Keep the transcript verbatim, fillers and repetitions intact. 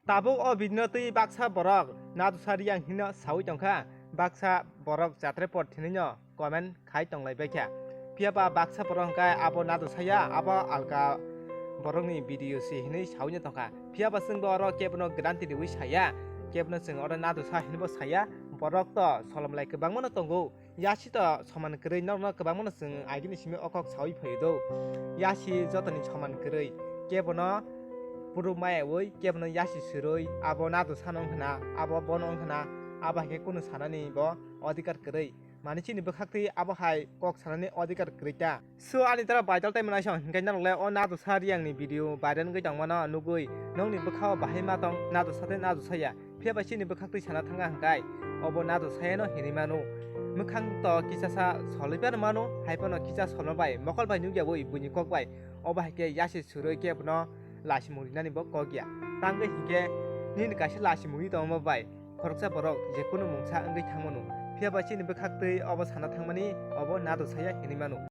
Tabuk o video no twi baksa borok Nadusa Reang hino sawi tongkha, baksa borok jatre por thwinwi no comment khai tonglai baikha. Phiya ba baksa borok hwnkhe abo Nadusa ya, abo alka borokni video se hinwi sawi no tongkha. Phiya ba chwng bo oro kebono guarantee riwi saya, kebono chwng oro Nadusa hinwi bo saya, borok to solomlai kwbangma no tongo. Yasi to soman kwrwi, norokno kwbangmano chwng agini simi o kok sawi phaio do. Yasi jotoni soman kwrwi, kebono puru mayawi, kebono yasi swrwi, abo Nadusa no wngkhana, abo bono wngkhana, abo hai khe kunu sanani bo odhikar kwrwi. Mani chini bwkhaktwi abo hai kok sanani odhikar kwrwi ta. So, ani tara vital time naisong hinkhe norok le o Nadusa Reang ni video viral wngwi tongmano nugwi nokni bwkhao bahai ma tong Nadusa tei Nadusa ya. Phiya bai chini bwkhaktwi sana thangkha hwnkhe obo Nadusa yano hinwi mano. Mwkhang to kisa sa solwi phano mano, hai phano kisa solma bai mokol bai nukyawi buini kok bai. Obo hai khe yasi swrwi khe bono lasimung rinani bo kok ya. Tangwi hinkhe nini kaisa lasimung ri tongma bai khoroksa borok jekunu mungsa wngwi thangmano. Phiya bai chini bwkhaktwi obo sana thangmani obo Nadusa ya hinwi mano.